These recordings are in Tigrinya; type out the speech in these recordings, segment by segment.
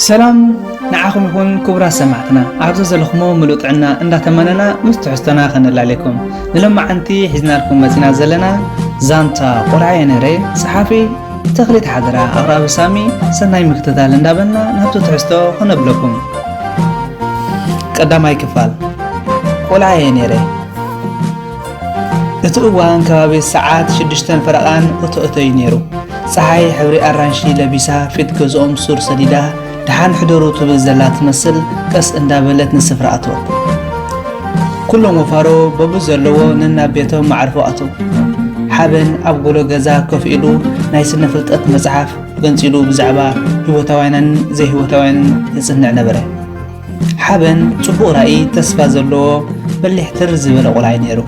ሰላም ንዓኹም ይኹን ክቡራት ሰማዕትና፣ ኣብ ዘዘለኹሞ ምሉእ ጥዕና እንዳተመነና ምስ ትሕዝቶና ከነላልየኩም። ንሎማዓንቲ ሒዝናልኩም መጺና ዘለና ዛንታ ቆልዓየ ነይረ፣ ጸሓፊ ተኽሊት ሓደራ፣ ኣቕራቢ ሳሚ። ሰናይ ምክትታል እንዳበልና ናብቲ ትሕዝቶ ከነብለኩም። ቀዳማይ ክፋል፣ ቆልዓየ ነይረ። እቲ እዋን ከባቢ ሰዓት ሽዱሽተን ፈረቓን እቶ እቶ እዩ ነይሩ። ጸሓይ ሕብሪ ኣራንሺ ለቢሳ ፊት ገዝኦም ሱር ሰዲዳ፣ ደሓን ሕደሩ ትብል ዘላ ትመስል ቀስ እንዳበለት ንስፍራ ኣተወት። ኩሎም ወፋሮ በቡ ዘለዎ ነናብ ቤቶም መዓርፎ ኣተው። ሓበን ኣብ ጎሎ ገዛ ኮፍ ኢሉ ናይ ስነ ፍልጠት መጽሓፍ ገንጺሉ ብዛዕባ ህይወታውያንን ዘይህይወታውያንን የጽንዕ ነበረ። ሓበን ጽቡቕ ራእይ ተስፋ ዘለዎ በሊሕ ትር ዝበለ ቆልዓይ ነይሩ።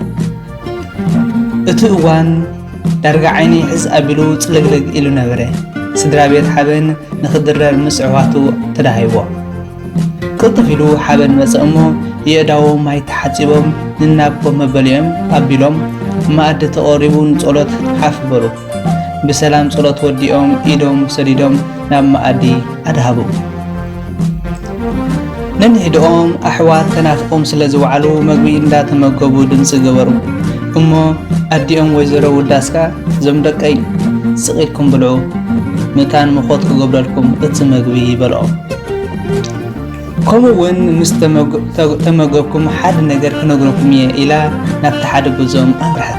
እቲ እዋን ዳርጋ ዓይኒ ሕዝ ኣቢሉ ጽልግልግ ኢሉ ነበረ። ስድራ ቤት ሓበን ንኽድረር ምስ ኣሕዋቱ ተዳሂቦ። ቅልጥፍ ኢሉ ሓበን መጸ እሞ የእዳዎም ማይ ተሓጺቦም ንናብ ኮፍ መበሊኦም ኣቢሎም መኣዲ ተቐሪቡ ንጸሎት ሓፍ በሉ። ብሰላም ጸሎት ወዲኦም ኢዶም ሰዲዶም ናብ መኣዲ ኣድሃቡ። ነንሕድኦም ኣሕዋት ተናፍቖም ስለ ዝወዓሉ መግቢ እንዳተመገቡ ድምጺ ገበሩ። እሞ ኣዲኦም ወይዘሮ ውዳስካ፣ "ዞም ደቀይ ስቕ ኢልኩም ብልዑ፣ መታን ምኾት ክገብረልኩም እቲ መግቢ" በልኦም። "ከምኡ እውን ምስ ተመግ-፣ ተ-፣ ተመገብኩም ሓደ ነገር ክነግረኩም እየ" ኢላ ናብቲ ሓደ ገዝኦም ኣምርሐት።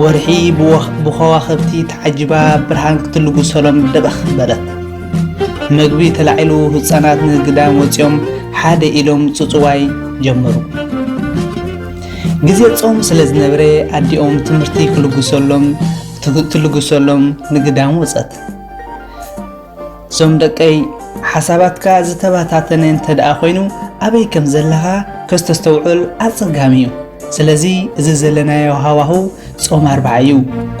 ወርሒ ብወኽ-፣ ብኸዋኽብቲ ተዓጂባ ብርሃን ክትልጉሰሎም ደበኽ በለት። መግቢ ተላዒሉ ህጻናት ንግዳም ወጺኦም ሓደ ኢሎም ጽጽዋይ ጀመሩ። ግዜ ጾም ስለ ዝነበረ ኣዲኦም ትምህርቲ ክልጉሰሎም፣ ትግ-፣ ትልጉሰሎም ንግዳም ወጸት። "ዞም ደቀይ፣ ሓሳባትካ ዝተበታተነ እንተ ደኣ ኮይኑ ኣበይ ከም ዘለኻ ከስተስተውዕል ኣጸጋሚ እዩ። ስለዚ እዚ ዘለናዮ ሃዋህው ጾም ኣርብዓ እዩ።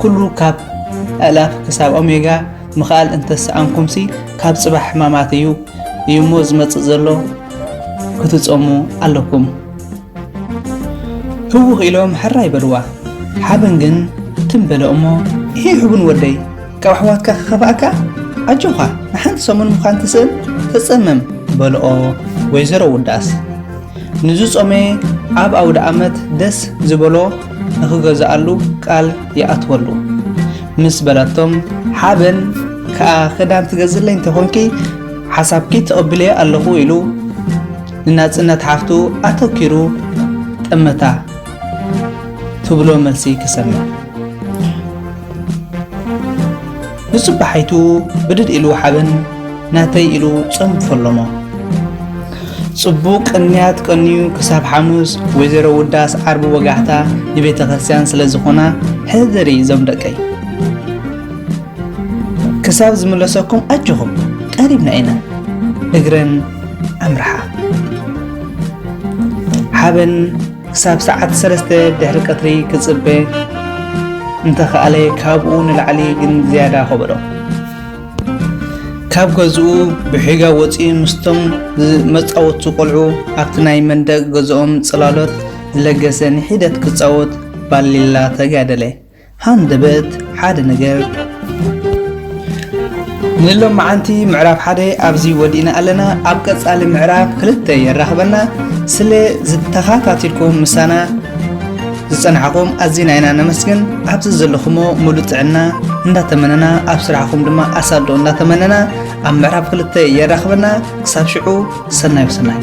ኩሉ ካብ ኣእላፍ ክሳብ ኦሜጋ ምኽኣል እንተሰኣንኩምሲ ካብ ጽባሕ ሕማማት እዩ፣ እዩ እሞ ዝመጽእ ዘሎ ክትጾሙ ኣለኩም። ህውኽ ኢሎም ሕራይ በልዋ። ሓበን ግን ትም በለ እሞ፣ "ኢሂ ሕቡን ወደይ፣ ካብ ኣሕዋትካ ክኸፍኣካ? ኣጆኻ፣ ንሓንቲ ሰሙን ምዃን ትስእን፣ ተጸመም" በልኦ ወይዘሮ ውዳስ። ንዝጾመ ኣብ ኣውደ ኣመት ደስ ዝበሎ ንኽገዝኣሉ ቃል ይኣትወሉ ምስ በለቶም፣ ሓበን ከኣ፣ "ክዳን ትገዝእለይ እንተኾንኪ ሓሳብኪ ተቐቢለዮ ኣለኹ" ኢሉ ንናጽነት ሓፍቱ ኣተኪሩ ጠመታ ትብሎ መልሲ ክሰምዕ። ንጽባሓይቱ ብድድ ኢሉ ሓበን ናተይ ኢሉ ጾም ፈለሞ። ጽቡቕ ቅንያት ቀንዩ ክሳብ ሓሙስ፣ ወይዘሮ ውዳስ ዓርቢ ወጋሕታ ንቤተ ክርስቲያን ስለ ዝኾና፣ "ሕደሪ ዞም ደቀይ፣ ክሳብ ዝምለሰኩም ኣጆኹም፣ ቀሪብና ኢና" እግረን ኣምርሓ። ሓበን ክሳብ ሰዓት ሰለስተ ድሕሪ ቀትሪ ክጽበ እንተኸኣለ፣ ካብኡ ንላዕሊ ግን ዝያዳ ከበዶ። ካብ ገዝኡ ብሒጋ ወጺኡ ምስቶም መጻወቱ ቆልዑ ኣብቲ ናይ መንደቕ ገዝኦም ጽላሎት ዝለገሰ ንሒደት ክጻወት ባሊላ ተጋደለ። ሃንደበት ሓደ ነገር። ንሎማዓንቲ ምዕራፍ ሓደ ኣብዚ ወዲእና ኣለና። ኣብ ቀጻሊ ምዕራፍ ክልተ የራኽበና። ስለ ዝተኻታቲልኩም ምሳና ዝጸናሕኩም ኣዚና ኢና ነመስግን። ኣብዚ ዘለኹሞ ሙሉእ ጥዕና እንዳተመነና፣ ኣብ ስራሕኩም ድማ ኣሳልጦ እንዳተመነና፣ ኣብ ምዕራፍ ክልተ የራኽበና። ክሳብ ሽዑ ሰናይ ወሰናይ።